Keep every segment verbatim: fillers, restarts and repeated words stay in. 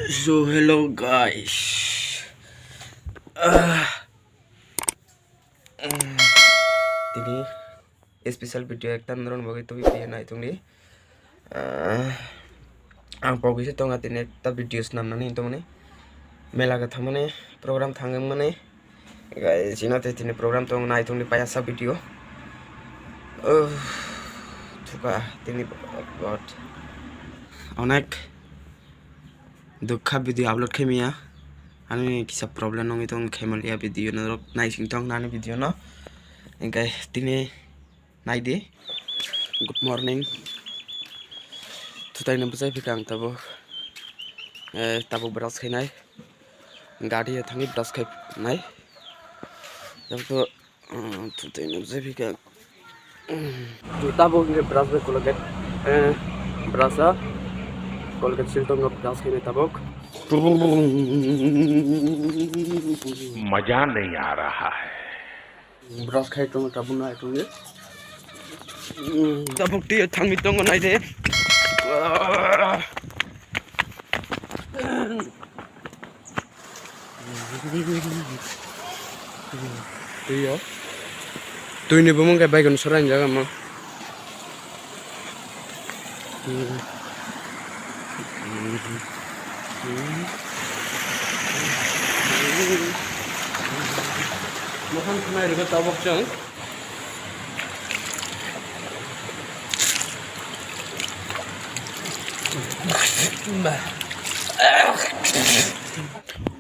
So hello guys. Ah. Mm. Tini special video ekta norok bagwi tubui piya nai tongdi. Ah, ang pogwi se tonga tini ekta video swnamnani tongmani. Mela khe thangmani, program thangmani. Guys, ino tei tini program tong nai tongdi payasa video. Uh, thuka tini upload. Onek dukha video upload khe miya. Ani kisa problem nongwi tong khe maliya video norok naising tong nani video no. Engkai tini Naidi. Good morning. Thutai no bwsai phika ang tabuk. Eh, tabuk brush khainai. Gari o thangwi brush khainai. Tabuk to, mm, thutai no bwsai phika. Tabuk hwnkhe brush bai Colgate. Eh, brush o Colgate sil tongo brush khainai tabuk. मजा नहीं आ रहा है। Brush khai tongo tabuk nai tongo. Tabuk twi thangwi tongo nai de. Twi o. Twi ni bumung khe baigon sora ni jaga mo. Mohan khwnai rwgwi tabuk chwng.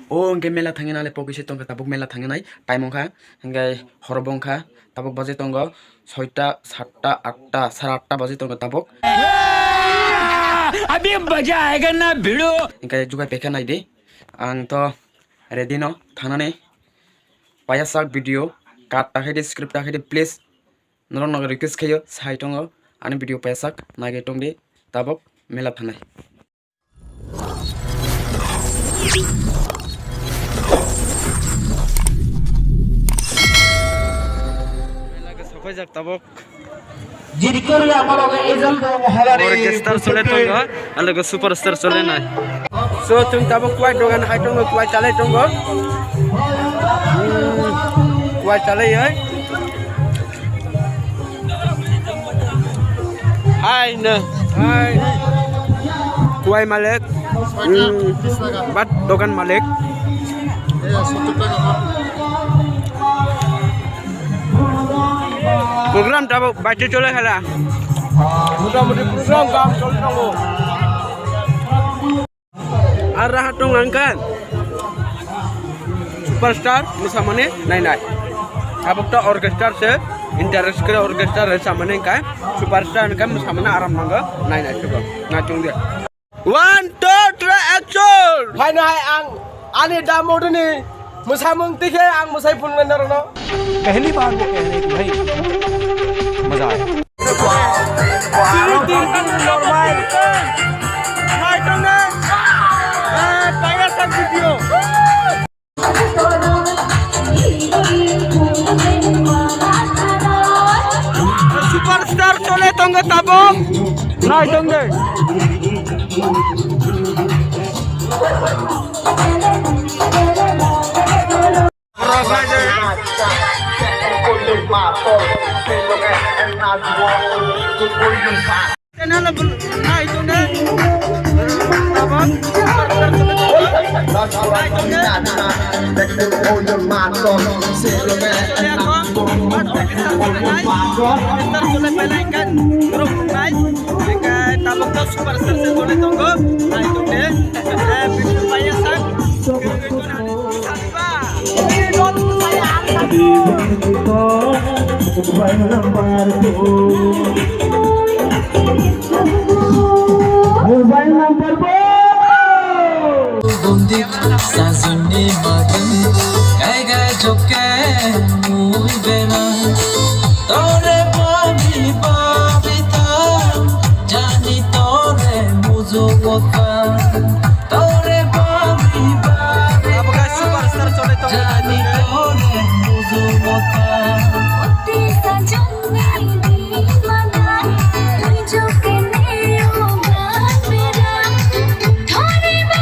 O hwnkhe mela thangwi nai pogwi se tongkha tabuk mela thangwi nai time wngkha hwnkhe horo bo wngkha. Tabuk bajai tongo soita, satta, atta, sara atta bajai tongo tabuk. अभी मजा आएगा ना भिड़ो। Hwnkhe jugai pekha naidi. Ang to ready no thangnani payasak video cut ta khaidi, script ta khaidi, please. Norok no request khayo, sai tongo ani video payasak naigai tongdi tabuk mela thanai. Sokoijak tabuk. Orchestra chole tongo, alego superstar chole nai. So, chwng tabuk kuai dogan hai tongo, kuai chalai tongo. Hmm, kuai chalai hai. Hai, no. Hai. Kuai malik. Hmm. Bat dogan malik. Program tabuk bache chole khala. Motamuti program kam chole tongo. Ar raha tong ang kha superstar mwsamani nainai. Tabuk to orchestra se, interest kre orchestra se samani kha superstar kha mwsamani aram nango nainai sugo. Nachung de. One, two, three, action! Hai nai ang ani damodini Mwsamung tikhe ang mwsai phunuknai norokno. पहली बार वो कह रहे कि भाई मजा आया। Superstar chole tongo tabuk. Nai tongde. Tabuk to superstar se tole tongo, nai tongde, eh, video paiya sak. Mobile number bo. Sajonni madan, gai gai jokke mui bela. Tore babi babi ta, jani tore muju kota. Tore babi babi. Abo guys, superstar chole tongo. Jani tore muju kota. Utti sajonni mana, tui jo kene o gan mera. Thori ba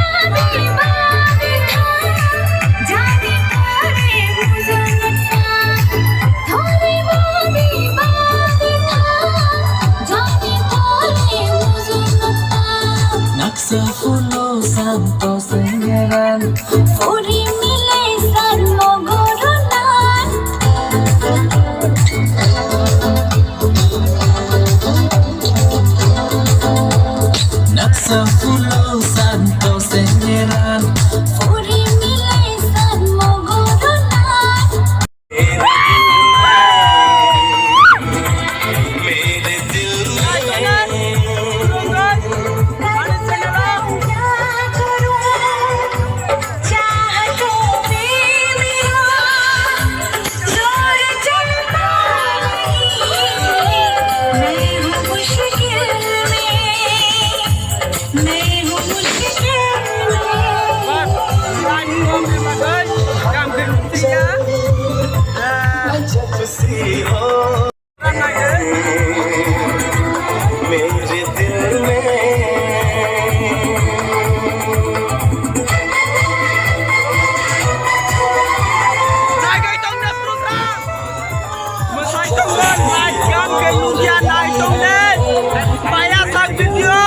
Fulo santo sengeran, furi mile san mogoronan. Naksa fulo santo sengeran, furi mile san mogoronan. Mwsai tongkha, naitok khe nukya, naitok le. Paya sak video.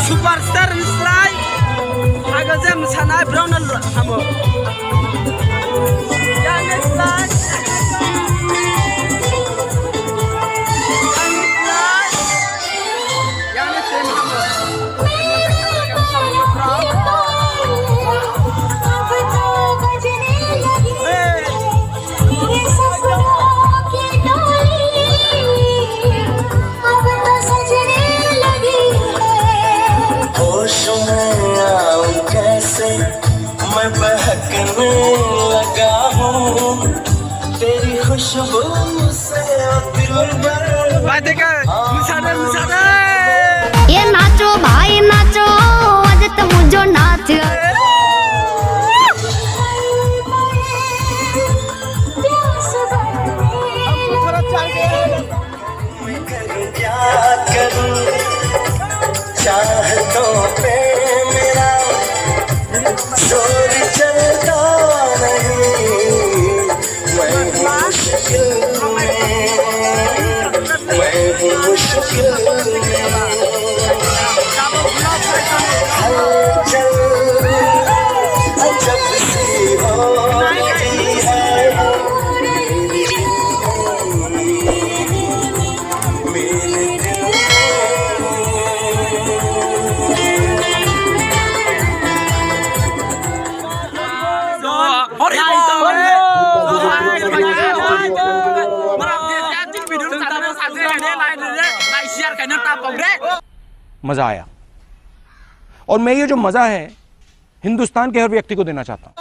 Superstar ni slai. Aga je mwsana browner hamo. Yang ni slai. Bai teka, mwsana, mwsana. ये नाचो भाई नाचो, आज तो मुझे नाच। चाहतों पे मेरा जोर चलता नहीं। मैं हूँ मुश्किल में, मैं हूँ मुश्किल में। हलचल अजब सी हो रही है। मजा आया। और मैं ये जो मजा है हिंदुस्तान के हर व्यक्ति को देना चाहता हूँ।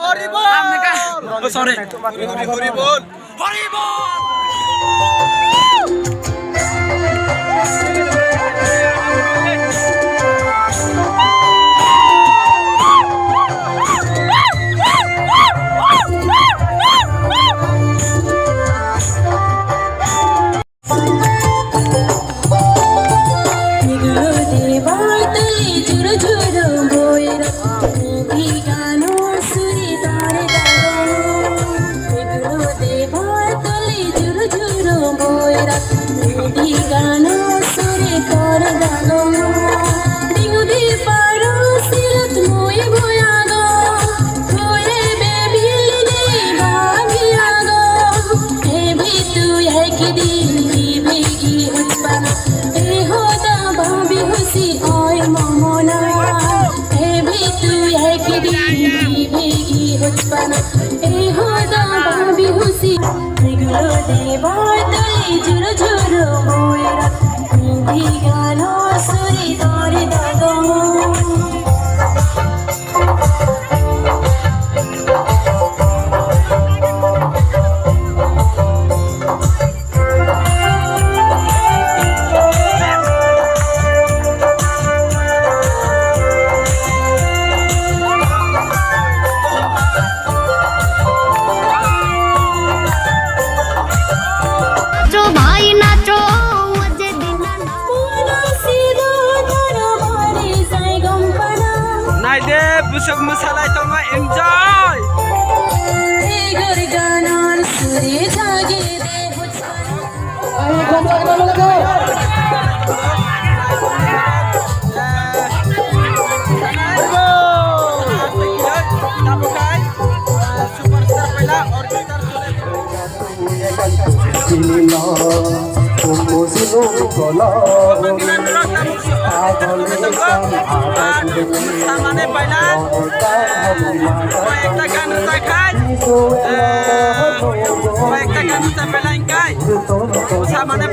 नाचो भाई नाचो, आज दिन Salai tongma enjoy. Superstar pela orchestra. Samane paila, eh, koi ekta gan rwchai khai, eh, koi ekta gan rwchai paila hingkai, samane